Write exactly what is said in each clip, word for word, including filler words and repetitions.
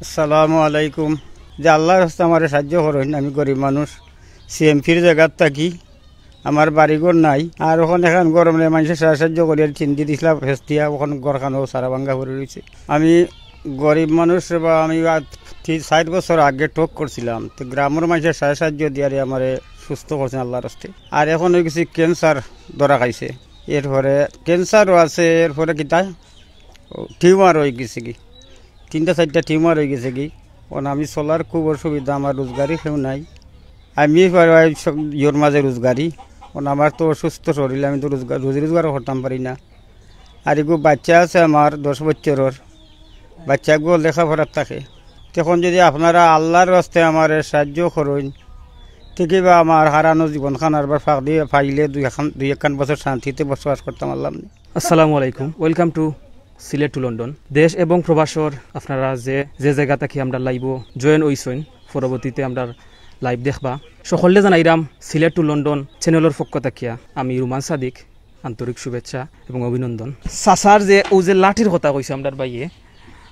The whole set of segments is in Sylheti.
আসসালামু আলাইকুম। যে আল্লাহর রাস্তায় আমারে সাহায্য করইন, আমি গরিব মানুষ, সিএমপির জাগাত থাকি, আমার বাড়িঘর নাই। আর অখন এখান গরমে মানষে সাহায্য করিয়া টিন দি দিছলা ফেস দিয়া, অখন ঘরখানও সারা ভাঙ্গা পড়ি রইছে। আমি গরিব মানুষ বা আমি আ-, তি-, চাইর বছর আগে ঠক করছিলাম, তো গ্রামর মানষে সাহায্য দিয়ারে আমারে সুস্থ করছইন আল্লাহর রাস্তে। আর অখন অইগেছে ক্যান্সার ধরা খাইছে, এরপরে ক্যান্সারও আছে, এরপরে কিতা টিউমার অইগেছে গি, তিনটা চাইরটা টিউমার অইগেছে গি। অখন আমি চলার খুব অসুবিধা, আমার রোজগারি কেউ নাই। আমি প্রায় সব ইয়র মাঝে রোজগারি, অখন আমার তো অসুস্থ শরীর, আমি তো রোজগার, রুজি রোজগারও করতাম পারি না। আর এগু বাচ্চা আছে আমার দশ বছরর, বাচ্চাগু লেখাপড়ার থাকে। তখন যদি আপনারা আল্লাহর রাস্তায় আমারে সাহায্য করইন, ঠিকইবা আমার হারানো জীবনখান আরবার ফাঁক দিয়া পাইলে দুই একখান, দুই একখান বছর শান্তিতে বসবাস করতাম আল্লাহ। আসসালামু আলাইকুম, welcome to Sylhet to London. দেশ এবং প্রবাসর আপনারা যে, যে জাগা থাকি আমরার live-ও join অইছইন, পরবর্তীতে আমরার live দেখবা। সকলরে জানাইরাম সিলেট to লন্ডন channel-র পক্ষ থাকিয়া আমি রুমান সাদিক আন্তরিক শুভেচ্ছা এবং অভিনন্দন। চাচার যে, অউ যে লাঠির কথা কইছে আমরার ভাইয়ে,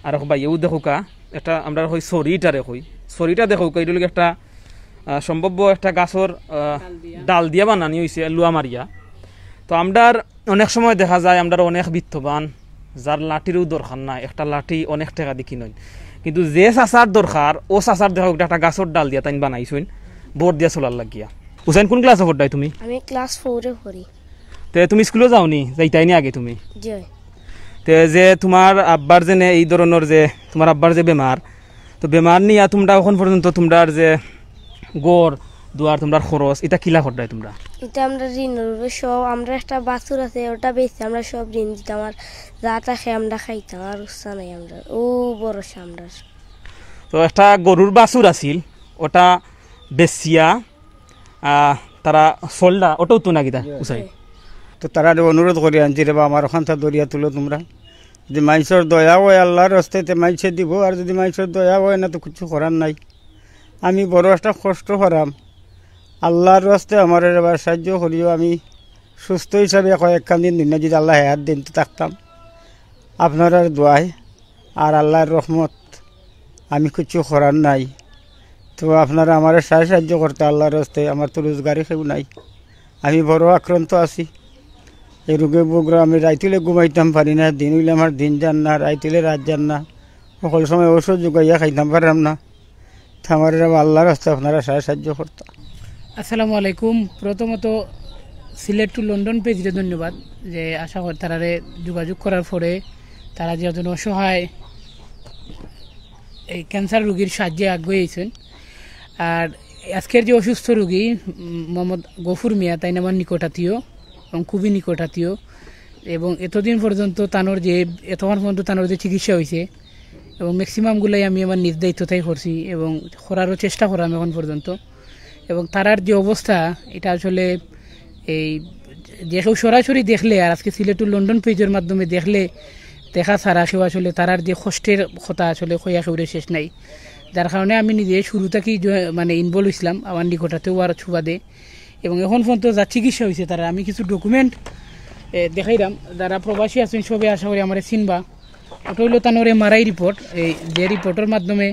আর এক ভাইয়ে অউ দেখউক্কা, একটা আমরা কই ছড়ি, ইটারে কই ছড়িটা দেখউক্কা, ইটা অইলো একটা, আহ, সম্ভাব্য একটা গাছর, আহ, ডাল দিয়া বানানি অইছে, লুয়া মারিয়া। তো আমরার অনেক সময় দেখা যায়, আমরার অনেক বিত্তবান, যার লাঠিরও দরকার নাই, একটা লাঠি অনেক টেকা দি কিনইন, কিন্তু যে চাচার দরকার, অউ চাচার দেখউক্কা একটা গাছর ডাল দিয়া তাইন বানাইছইন, ভর দিয়া চলার লাগিয়া। হুসাইন, কোন ক্লাসো পড়রায় তুমি? আমি ক্লাস ফোরে পড়ি। তে তুমি স্কুলো যাওনি? যাইতায় নি আগে তুমি? জি। তে যে তুমার আব্বার যে নে-, এই ধরনর যে তুমার আব্বার যে বেমার, তো বেমার নিয়া তুমরা অখন পর্যন্ত তুমরার যে ঘর দুয়ার, তুমরার খরচ, ইতা কিলা কররায় তুমরা? ইতা আমরা ঋণর উপরে সব, আমরা একটা বাছুর আছে, ওটা বেচি আমরা সব ঋণ দিতাম, আর যা থাকে আমরা খাইতাম, আর উৎসাহ নাই আমরা, অউ ভরসা আমরার। তো একটা গরুর বাছুর আছিল, ওটা বেচিয়া আহ, তারা চলরা, ওটাও তো নাকি তা, জি। উসাই? তো তারারে অনুরোধ করি আনছি রে বা, আমার অখানতা ধরিয়া তুলো তুমরা। যদি মানষর দয়া অয় আল্লাহর রাস্তায়, তে মানষে দিবো, আর যদি মানষর দয়া অয় না, তো কিচ্ছু করার নাই। আমি বড় একটা কষ্ট করাম, আল্লাহর রাস্তায় আমারে রে বা সাহায্য করিও। আমি সুস্থ হিসাবে কয়েকখান দিন দুনিয়া যদি আল্লাহ হায়াত দেইন, তো থাকতাম আপনারার দোয়ায়। আর আল্লাহর রহমত, আমি কিচ্ছু করার নাই। তো আপনারা আমারে সাহায্য সাহায্য করতা আল্লাহর রাস্তায়, আমার তো রোজগারি কেউ নাই, আমি বড় আক্রান্ত আছি। এই রোগে বুগরা আমি রাইত অইলে ঘুমাইতাম পারি না, দিন অইলে আমার দিন যার না, রাইত অইলে রাইত যার না, হকল সময় ঔষধ জুগাইয়া খাইতাম পাররাম না। তে আমারে রে বা আল্লাহর রাস্তায় আপনারা সাহায্য সাহায্য করতা। আসসালামু আলাইকুম। প্রথমত সিলেট to লন্ডন পেজরে ধন্যবাদ, যে আশা করি তারারে যোগাযোগ করার পরে তারা যে একজন অসহায় এই ক্যান্সার রোগীর সাহায্যে আগুয়াই আইছইন। আর আজকের যে অসুস্থ রোগী, উম, মোহাম্মদ গফুর মিয়া, তাইন আমার নিকট আত্মীয় এবং খুবই নিকট আত্মীয়, এবং এতদিন পর্যন্ত তানর যে, এতক্ষণ পর্যন্ত তানর যে চিকিৎসা অইছে, এবং ম্যাক্সিমামগুলাই আমি আমার নিজ দায়িত্বতাই করছি এবং করারও চেষ্টা করাম এখন পর্যন্ত। এবং তারার যে অবস্থা, এটা আসলে এই যে কেউ সরাসরি দেখলে, আর আজকে সিলেট to লন্ডন পেজর মাধ্যমে দেখলে, দেখা ছাড়া কেউ আসলে তারার যে কষ্টের কথা আসলে কইয়া কেউরে শেষ নাই। যার কারণে আমি নিজে শুরু থাকি জ-, মানে ইনভলভ অইছিলাম আমার নিকটাতে অওয়ার সুবাদে। এবং এখন পর্যন্ত যা চিকিৎসা অইছে তারা, আমি কিছু ডকুমেন্ট দেখাইরাম, যারা প্রবাসী আছইন সবে আশা করি আমারে চিনবা। ওটা অইলো তানর এমআরআই রিপোর্ট, এই যে রিপোর্টর মাধ্যমে,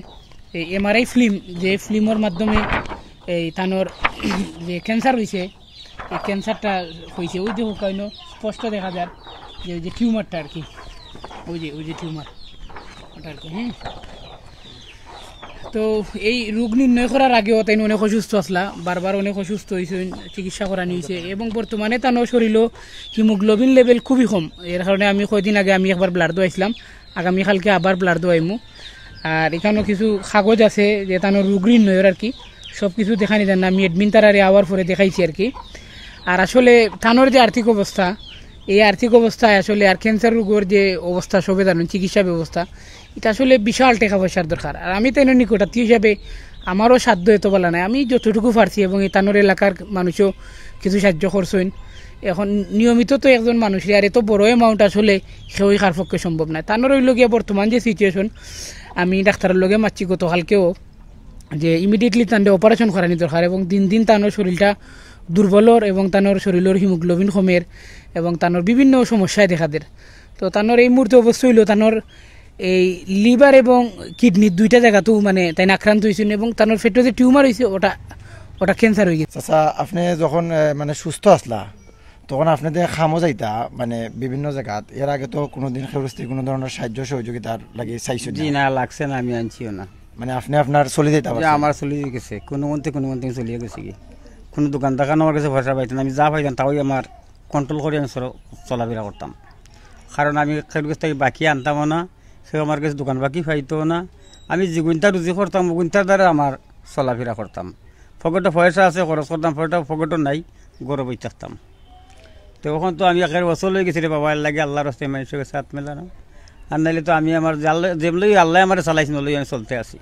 এই এমআরআই ফিল্ম, যে ফিল্মর মাধ্যমে এই তানর যে ক্যান্সার অইছে, এই ক্যান্সারটা অইছে, ওই যে ওখানে স্পষ্ট দেখা যার যে ওই যে টিউমারটা আর কি, ওই যে, ওই যে টিউমার ওটা আর কি, হ্যাঁ। তো এই রোগ নির্ণয় করার আগেও তাইন অনেক অসুস্থ আছলা, বারবার অনেক অসুস্থ অইছইন, চিকিৎসা করানি অইছে এবং বর্তমানে তানর শরীরও হিমোগ্লোবিন লেভেল খুবই কম, এর কারণে আমি কয়দিন আগে আমি একবার ব্লাড দেওয়াইছিলাম, আগামীকালকে আবার ব্লাড দেওয়াইমু। আর এখানো কিছু কাগজ আছে যে তানর রোগ নির্ণয়র আর কি, সব কিছু দেখানি যার না, আমি অ্যাডমিন তারারে আওয়ার পরে দেখাইছি আর কি। আর আসলে তানর যে আর্থিক অবস্থা, এই আর্থিক অবস্থায় আসলে আর ক্যান্সার রোগর যে অবস্থা সবে জানইন, চিকিৎসা ব্যবস্থা, এটা আসলে বিশাল টেকা পয়সার দরকার। আর আমি তাইনর নিকটাত্মীয় হিসাবে আমারও সাধ্য এত বালা নাই, আমি যতটুকু পারছি এবং এই তানর এলাকার মানুষও কিছু সাহায্য করছইন। এখন নিয়মিত তো একজন মানুষরে আর এত বড় অ্যামাউন্ট আসলে কেউই কার পক্ষে সম্ভব নায়। তানর অইলো গিয়া বর্তমান যে সিচুয়েশন, আমি ডাক্তারর লগে মাতছি গতকালকেও, যে ইমিডিয়েটলি তানরে অপারেশন করানি দরকার এবং দিন দিন তানর শরীরটা দুর্বলর এবং তানর শরীরর হিমোগ্লোবিন কমের এবং তানর বিভিন্ন সমস্যায় দেখা দের। তো তানর এই মুহূর্তে অবস্থা অইলো তানর এই লিভার এবং কিডনির দুইটা জায়গাতেও মানে তাইন আক্রান্ত অইছইন এবং তানর পেটো যে টিউমার অইছে ওটা, ওটা ক্যান্সার অই গেছে। চাচা, আপনে যখন, এ, মানে সুস্থ আছলা, তখন আপনে যে কামো যাইতা, মানে বিভিন্ন জাগাত, এর আগে তো কুনুদিন কেউর গেছ থাকি কুনু ধরনর সাহায্য সহযোগিতার লাগি চাইছইন না? জি না, লাগছে না, আমি আনছিও না। মানে আপনে আপনার চলি যাইতা পারছইন? আমার চলি গেছে, কুনুমন্তে কুনুমন্তে চলিয়া গেছিগি। কুনু দোকান-দোকান আমার গেছে পয়সা পাইতাম না, আমি যা পাইতাম তাউ আমার কন্ট্রোল করি আমি চলা-, চলাফিরা করতাম। কারণ আমি কেউর গেছ থাকি বাকি আনতামও না, কেউ আমার গেছে দোকান বাকি পাইতোও না। আমি যেগুনতা রুজি করতাম, ওগুনতার দ্বারা আমার চলাফিরা করতাম। পকেটো পয়সা আছে, খরচ করতাম, পকেটো, পকেটো নাই, ঘরো বই থাকতাম। তো অখন তো আমি একের অচল অই গেছি রে বাবা, এর লাগি আল্লার রাস্তায় মানষর গেছে আত মেলারাম। আর নাইলে তো আমি আমার যে আল্লায়, যেমন আল্লায় আমারে চালাইছইন, অলাউ আমি চলতে আছি।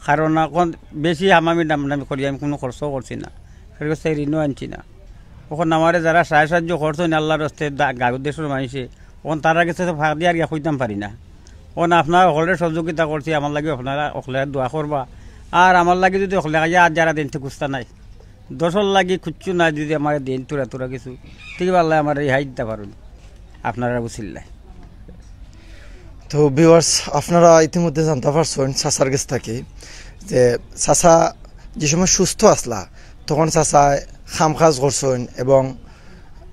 কারণ অখন বেশি হামামি ডামডামি করি আমি কুনু খরচও করছি না, কেউর গেছ থাকি ঋণও আনছি না। অখন আমারে যারা সাহায্য সাহায্য করছইন আল্লার রাস্তায় দা-, গাঁওর দেশর মানষে, অখন তারার গেছে তো ফাঁক দিয়া আর গিয়া কইতাম পারি না। অখন আপনারা হকলে সহযোগিতা করছি, আমার লাগি আপনারা হকলে দোয়া করবা। আর আমার লাগি যুদি হকলে আইয়া আর যারা দিন ঠিক উস্তা নাই, দশর লাগি কুচ্ছু নাই, যুদি আমারে দেইন থুড়া থুড়া কিছু, ঠিক আল্লায় আমারে রেহাই দিতা পারইন আপনারার উছিলায়। তো ভিউয়ার্স, আপনারা ইতিমধ্যে জানতা পারছইন চাচার গেছ থাকি যে চাচা যে সময় সুস্থ আছলা, তখন চাচায় কাম-কাজ করছইন এবং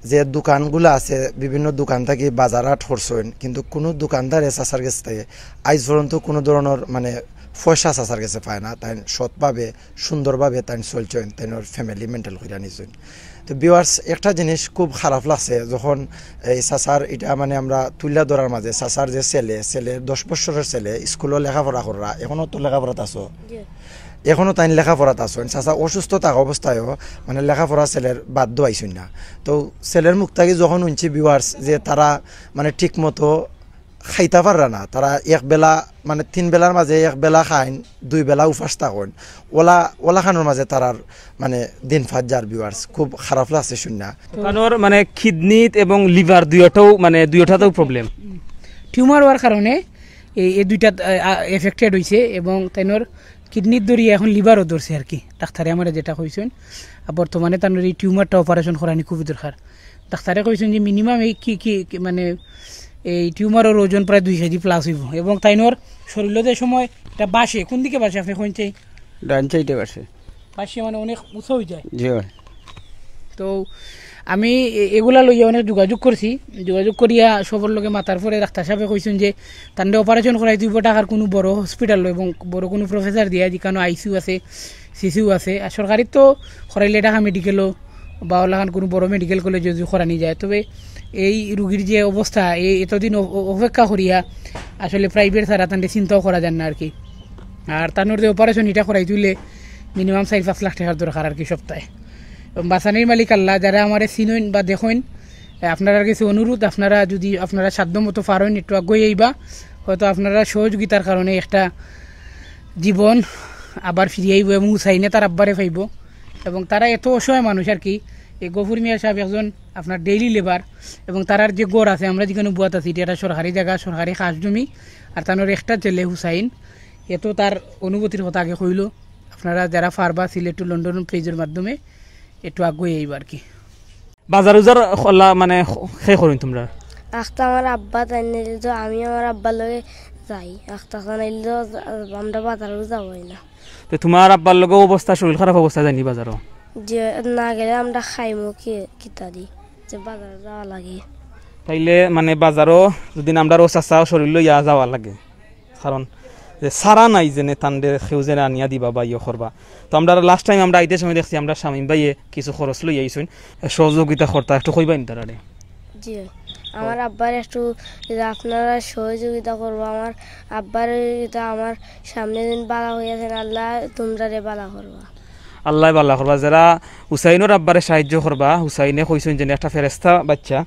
যে দোকানগুলা আছে, বিভিন্ন দোকান থাকি বাজার হাট করছইন, কিন্তু কুনু দোকানদারে চাচার গেছ থাকি আইজ পর্যন্ত কুনু ধরনর মানে পয়সা চাচার গেছে পায় না। তাইন সৎভাবে সুন্দরভাবে তাইন চলছইন, তাইনর ফ্যামিলি মেইনটেইন করিয়া নিছইন। তো ভিউয়ার্স, একটা জিনিস খুব খারাপ লাগছে, যখন এই চাচার ইটা মানে আমরা তুলিয়া ধরার মাঝে, চাচার যে ছেলে, ছেলে দশ বছরর ছেলে, স্কুলো লেখাপড়া কররা, অখনো তো লেখাপড়াত আছো? জি। অখনো তাইন লেখাপড়াত আছইন, চাচা অসুস্থ থাকা অবস্থায়ও মানে লেখাপড়া ছেলের বাদ দেওয়াইছইন না। তো ছেলের মুখ থাকি যখন হুনছি ভিউয়ার্স যে তারা মানে ঠিক মতো খাইতা পাররা না, তারা এক বেলা, মানে তিন বেলার মাঝে এক বেলা খাইন, দুই বেলা উপাস থাকইন, অলা, অলাখানর মাঝে তারার মানে দিন পাত যার ভিউয়ার্স, খুব খারাপ লাগছে হুনিয়া। তানর মানে কিডনিত এবং লিভার দুইটাও, মানে দুইটাতেও প্রবলেম। টিউমার অওয়ার কারণে এই, এই দুইটাত, আ, আ, এফেক্টেড অইছে এবং তাইনর কিডনিত ধরিয়া অখন লিভারও ধরছে আর কি, ডাক্তারে আমারে যেটা কইছইন। আর বর্তমানে তানর এই টিউমারটা অপারেশন করানি খুবই দরকার। ডাক্তারে কইছইন যে মিনিমাম এই কি, কি, কি মানে এই টিউমারর ওজন প্রায় দুই কেজি প্লাস অইবো এবং তাইনর শরীলো যে সময় এটা বাসে, কুন দিকে বাসে আপনে কইন চাই? ডাইন সাইডে বাসে। বাসে মানে অনেক উঁচা অই যায়। জি অয়। তো আমি এ-, এগুলা লইয়া অনেক যোগাযোগ করছি, যোগাযোগ করিয়া সবর লগে মাতার পরে ডাক্তার সাবে কইছইন যে তানরে অপারেশন করাইতে অইবো ঢাকার কুনু বড় হসপিটালো এবং বড় কুনু প্রফেসর দিয়া, যেখানো আইসিইউ আছে, সিসিইউ আছে। আর সরকারিত তো করাইলে ঢাকা মেডিকেলো বা অলাখান কুনু বড় মেডিকেল কলেজো যুদি করানি যায়, তবে এই রুগীর যে অবস্থা, এই এতদিন অ-, অ-, অপেক্ষা করিয়া আসলে প্রাইভেট ছাড়া তানরে চিন্তাও করা যায় না আর কি। আর তানর যে অপারেশন ইটা করাইতে অইলে মিনিমাম চাইর পাঁচ লাখ টেকার দরকার আর কি সপ্তাহে। এবং বাচানির মালিক আল্লা, যারা আমারে চিনইন বা দেখইন, আপনারার গেছে অনুরোধ, আপনারা যুদি আপনারা সাধ্য মতো পারইন একটু আগুয়াই আইবা, হয়তো আপনারার সহযোগিতার কারণে একটা জীবন আবার ফিরিয়া আইবো এবং হুসাইনে তার আব্বারে পাইবো। এবং তারা এত অসহায় মানুষ আর কি। এই গফুর মিয়া সাব একজন আপনার ডেইলি লেবার এবং তারার যে ঘর আছে, আমরা যেখানো বওয়াত আছি, ইটা একটা সরকারি জাগা, সরকারি খাস জমি। আর তানর একটা ছেলে হুসাইন, এ তো তার অনুভূতির কথা আগে কইলো। আপনারা যারা পারবা সিলেট টু লন্ডন পেজর মাধ্যমে একটু আগুয়াই আইবা আর কি। বাজার উজার খলা মানে খ-, কে করইন তুমরা? আখতা আমার আব্বা তাইন নাইলে তো আমি আমার আব্বার লগে যাই। আখতা খান আইলে তো আমরা বাজারও যাওয়াই না। তো তুমার আব্বার লগে অবস্থা, শরীর খারাপ অবস্থা যায়নি বাজারও? যে না গেলে আমরা খাইমু কি, কিতা দি? যে বাজারও যাওয়া লাগে। তাইলে মানে বাজারও যদি আমরার অ চাচা শরীর লইয়া যাওয়া লাগে। কারণ যে সারা নাই যেনে তানরে কেউ যেনে আনিয়া দিবা বা ইয়ে করবা। তো আমরা লাস্ট টাইম আমরা আইতে সময় দেখছি আমরা শামীম ভাইয়ে কিছু খরচ লই আইছইন, সহযোগিতা করতা, একটু কইবাইন তারারে। জি, আমার আব্বার একটু, যে আপনারা সহযোগিতা করবা, আমার আব্বার এটা আমার সামনে দিন বালা হইয়াছেন, আল্লাহ তুমরারে বালা করবা। আল্লাহ বালা করবা, যারা হুসাইনর আব্বারে সাহায্য করবা, হুসাইনে কইছইন যেনে একটা ফেরেস্তা বাচ্চা,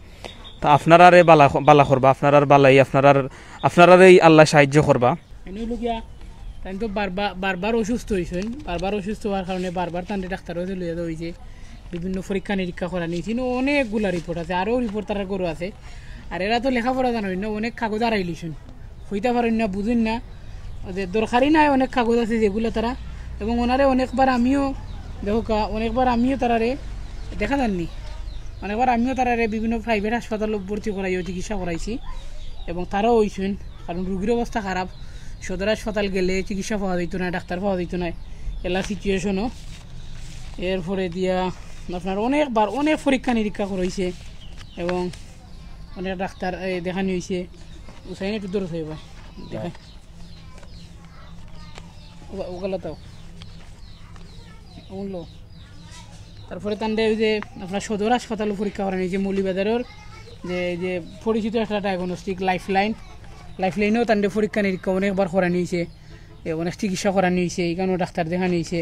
তা আপনারারে বালা, বালা করবা, আপনারার বালাই, আপনারার, আপনারারেই আল্লাহ সাহায্য করবা। এনে অইলো গিয়া, তাইন তো বারবার, বারবার অসুস্থ অইছইন, বারবার অসুস্থ অওয়ার কারণে বারবার তানরে ডাক্তারর গেছে লইয়া যাওয়া অইছে, বিভিন্ন পরীক্ষা নিরীক্ষা করানি অইছে, ইনো অনেকগুলা রিপোর্ট আছে, আরও রিপোর্ট তারার ঘরো আছে। আর এরা তো লেখাপড়া জানইন না, অনেক কাগজ আড়াইলিছইন, কইতা পারইন না, বুঝইন না, যে দরকারি নায় অনেক কাগজ আছে যেগুলা তারা, এবং ওনারে অনেকবার আমিও, দেখউক্কা, অনেকবার আমিও তারারে দেখা যারনি, অনেকবার আমিও তারারে বিভিন্ন প্রাইভেট হাসপাতালো ভর্তি করাইয়া চিকিৎসা করাইছি, এবং তারাও অইছইন। কারণ রুগীর অবস্থা খারাপ। সদর হাসপাতাল গেলে চিকিৎসা পাওয়া যাইতো না, ডাক্তার পাওয়া যাইতো না, এলা সিচুয়েশনও। এরপরে দিয়া আপনার অনেকবার অনেক পরীক্ষা নিরীক্ষা করা হয়েছে এবং অনেক ডাক্তার, এ, দেখানি হয়েছে। উসাইন একটু দূরে থাকবে, দেখাই। ওগা-, ওগুলা তো। ওগুলো। তারপরে তানরে ওই যে আপনার সদর হাসপাতালও পরীক্ষা করানি হয়েছে, মৌলভীবাজারের যে, যে পরিচিত একটা ডায়াগনস্টিক লাইফলাইন, লাইফলাইনেও তানরে পরীক্ষা নিরীক্ষা অনেকবার করানি হয়েছে, এ, অনেক চিকিৎসা করানি হয়েছে, এখানেও ডাক্তার দেখানি হয়েছে।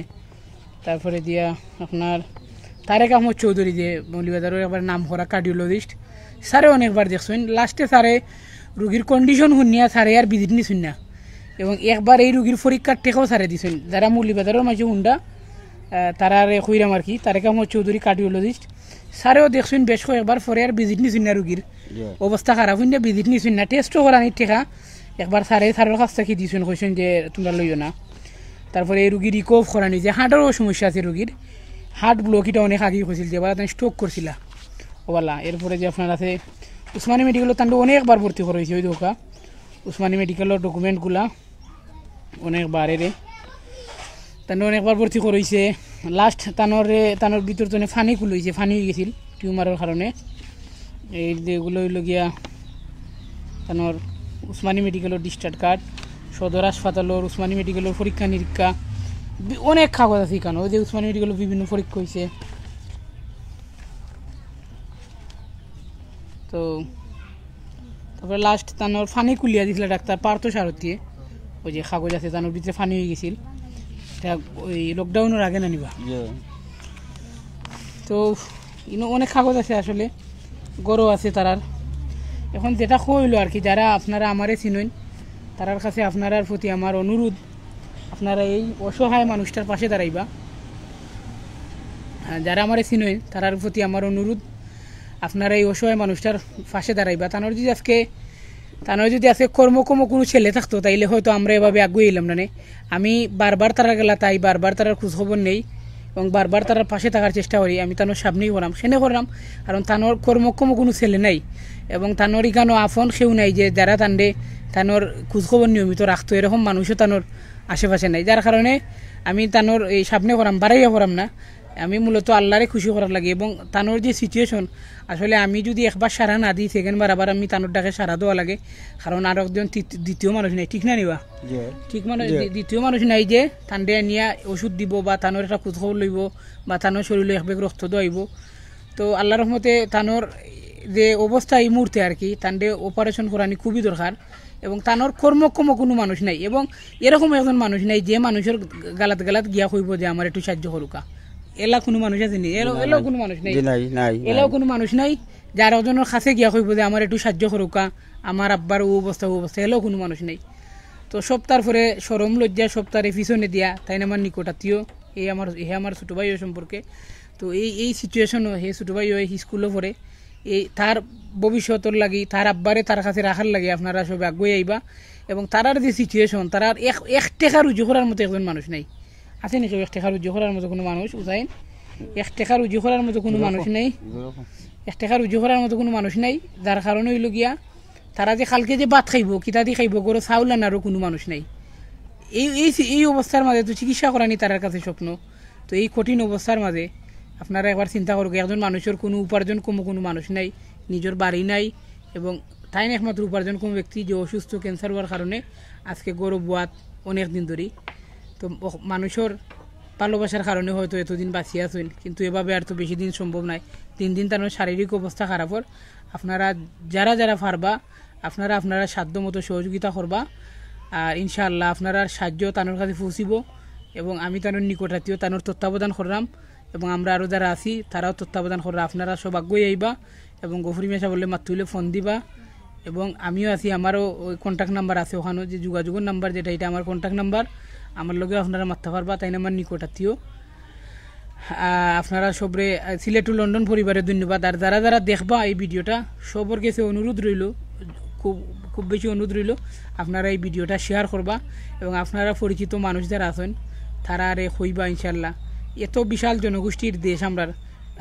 তারপরে দিয়া আপনার তারেক আহমদ চৌধুরী, যে মৌলভীবাজারের একবার নাম করা কার্ডিওলজিস্ট, স্যারে অনেকবার দেখছেন। লাস্টে স্যারে রুগীর কন্ডিশন শুনিয়া স্যারে আর ভিজিট নিছইন না, এবং একবার এই রুগীর পরীক্ষার টেকাও স্যারে দিছইন। যারা মৌলভীবাজারের মাঝে হুন্ডা, আহ, তারারে কইরাম আর কি, তারেক আহমদ চৌধুরী কার্ডিওলজিস্ট, স্যারেও দেখছইন বেশ কয়েকবার, পরে আর ভিজিট নিছইন না রুগীর। অবস্থা খারাপ হইলে ভিজিট নিছইন না, টেস্টও করানির টেকা একবার স্যারে স্যারের কাছ থেকে দিছইন, কইছইন যে তোমরা লইও না। তারপরে এই রুগীর রিকোভ করানি, যে হার্টেরও সমস্যা আছে রুগীর, হার্ট ব্লক, এটা অনেক আগেই কইছিল, যে এবার তাই স্ট্রোক করছিলা। ওবালা, এরপরে যে আপনার আছে উসমানী মেডিকেলও তানরে অনেকবার ভর্তি করা হয়েছে, ওই দেখা উসমানী মেডিকেলর ডকুমেন্টগুলা অনেকবার এরে তানরে অনেকবার ভর্তি করা হয়েছে। লাস্ট তানরে, তানর ভিতর তো ফানি কুল হয়েছে, ফানি হয়ে গেছিল টিউমারের কারণে। এই যেগুলো হইল গিয়া তানর উসমানী মেডিকেলর ডিসচার্জ কার্ড, সদর হাসপাতালর, উসমানী মেডিকেলর পরীক্ষা নিরীক্ষা, বি-, অনেক কাগজ আছে এখানে। ওই যে উসমানী মেডিকেলর বিভিন্ন পরীক্ষা হয়েছে। তো তারপরে লাস্ট তানোর ফানি কুলিয়া দিছিল ডাক্তার পার্থ সারথিয়ে। ওই যে কাগজ আছে, তানোর ভিতরে ফানি হয়ে গেছিল, এটা ওই লকডাউনের আগে না নিবা। তো ইনো অনেক কাগজ আছে আসলে, গরো আছে তারার। এখন যেটা কইলো আর কি, যারা আপনারা আমারে চিনইন, তারার কাছে আপনারার প্রতি আমার অনুরোধ, আপনারা এই অসহায় মানুষটার পাশে দাঁড়াইবা। আহ, যারা আমারে চিনইন, তারার প্রতি আমার অনুরোধ, আপনারা এই অসহায় মানুষটার পাশে দাঁড়াইবা। তানোর যদি আজকে, তানোর যদি আজকে কর্মক্ষম কোনো ছেলে থাকতো, তাইলে হয়তো আমরা এভাবে আগুয়ে এলাম না নে। আমি বারবার তারার গেলা তাই, বারবার তারার খোঁজ খবর নেই এবং বারবার তারার পাশে থাকার চেষ্টা করি। আমি তানোর সামনেই করাম, সেনে করাম, কারণ তানোর কর্মক্ষম কোনো ছেলে নাই এবং তানোর ইখানো আফন কেউ নাই যে যারা তানরে, তানোর খোঁজ খবর নিয়মিত রাখতো, এরকম মানুষও তানোর আশেপাশে নাই, যার কারণে আমি তানোর এই সামনে করাম, বাড়াইয়া করাম না। আমি মূলত আল্লাহরে খুশি করার লাগি এবং তানোর যে সিচুয়েশন, আসলে আমি যদি একবার সারা না দিই, সেকেন্ড বার আবার আমি তানোর ডাকে সারা দেওয়া লাগে, কারণ আর একজন তৃত-, দ্বিতীয় মানুষ নাই, ঠিক না নিবা? ঠিক মানুষ, দ্বি-, দ্বিতীয় মানুষ নাই যে তানরে নিয়া ওষুধ দিব বা তানোর একটা খোঁজ খবর লইব বা তানোর শরীরে এক ব্যাগ রক্ত দেওয়াইব। তো আল্লাহর রহমতে তানোর যে অবস্থা এই মুহূর্তে আর কি, তানরে অপারেশন করানি খুবই দরকার। এবং তানোর কর্মক্ষম কোনো মানুষ নাই, এবং এরকম একজন মানুষ নাই যে মানুষের গালাত গালাত গিয়া কইব যে আমার একটু সাহায্য করুকা। এলা কোনো মানুষ আছে নি? এলা, এলাও কোনো মানুষ নাই। জি, নাই, নাই, এলাও নাই। কোনো মানুষ নাই যার একজনের কাছে গিয়া কইব যে আমার একটু সাহায্য করুকা, আমার আব্বার ও অবস্থা, ও অবস্থা, এলাও কোনো মানুষ নাই। তো সপ্তাহ পরে শরম লজ্জা সপ্তাহে পিছনে দিয়া তাইন আমার নিকট আত্মীয়, এই আমার, হে আমার ছোটো ভাইও সম্পর্কে। তো এই, এই সিচুয়েশনও হে ছোটো ভাইও এই স্কুলও পড়ে, এই তার ভবিষ্যতর লাগি, তার আব্বারে তার কাছে রাখার লাগি আপনারা সবে আগুয়ে আইবা। এবং তারার যে সিচুয়েশন, তারার এক, এক টেকা রুজি করার মতো একজন মানুষ নাই। আছে নি কেউ এক টেকা রুজি করার মতো কোনো মানুষ, উজাইন? এক টেকা রুজি করার মতো কোনো মানুষ নাই। এক টেকা রুজি করার মতো কোনো মানুষ নাই, যার কারণে হইল গিয়া তারা যে কালকে যে ভাত খাইব, কিতা দি খাইব, ঘরো চাউল আনারও কোনো মানুষ নাই। এই, এই সি-, এই অবস্থার মাঝে তো চিকিৎসা করানি তারার কাছে স্বপ্ন। তো এই কঠিন অবস্থার মাঝে আপনারা একবার চিন্তা করুক, একজন মানুষের কোনো উপার্জনক্ষম কোনো মানুষ নাই, নিজের বাড়ি নাই, এবং তাইন একমাত্র উপার্জনক্ষম ব্যক্তি যে অসুস্থ ক্যান্সার হওয়ার কারণে আজকে ঘরো বওয়াত অনেক দিন ধরি। তো অ-, মানুষের ভালোবাসার কারণে হয়তো এতদিন বাঁচিয়া আছেন, কিন্তু এভাবে আর তো বেশি দিন সম্ভব নয়। দিন দিন তার শারীরিক অবস্থা খারাপ অর। আপনারা যারা যারা পারবা, আপনারা আপনারা সাধ্য মতো সহযোগিতা করবা। আর ইনশাআল্লাহ আপনারার সাহায্য তানোর কাছে পৌঁছিব এবং আমি তানোর নিকটাত্মীয়, তানোর তত্ত্বাবধান করলাম এবং আমরা আরও যারা আছি তারাও তত্ত্বাবধান কররা। আপনারা সব আগুয়ে আইবা এবং গফুরি মেশা বললে মাতুইলে ফোন দিবা এবং আমিও আছি, আমারও ওই কন্ট্যাক্ট নাম্বার আছে ওখানে, যে যোগাযোগের নাম্বার যেটা, এটা আমার কন্ট্যাক্ট নাম্বার, আমার লগে আপনারা মাততা পারবা, তাইন আমার নিকটাত্মীয়। আহ, আপনারা সবরে, আহ, সিলেট টু লন্ডন পরিবারে ধন্যবাদ। আর যারা যারা দেখবা এই ভিডিওটা, সবর কাছে অনুরোধ রইল, খুব, খুব বেশি অনুরোধ রইল, আপনারা এই ভিডিওটা শেয়ার করবা এবং আপনারা পরিচিত মানুষ যারা আছেন, তারারে কইবা ইনশাআল্লাহ। এত বিশাল জনগোষ্ঠীর দেশ আমরার,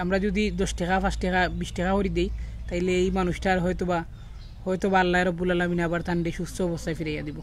আমরা যদি দশ টেকা, পাঁচ টেকা, বিশ টেকা করি দেই, তাইলে এই মানুষটার হয়তো বা হয়তো বা আল্লাহ রব্বুল আলমিন আবার তানরে সুস্থ অবস্থায় ফিরাইয়া দিব।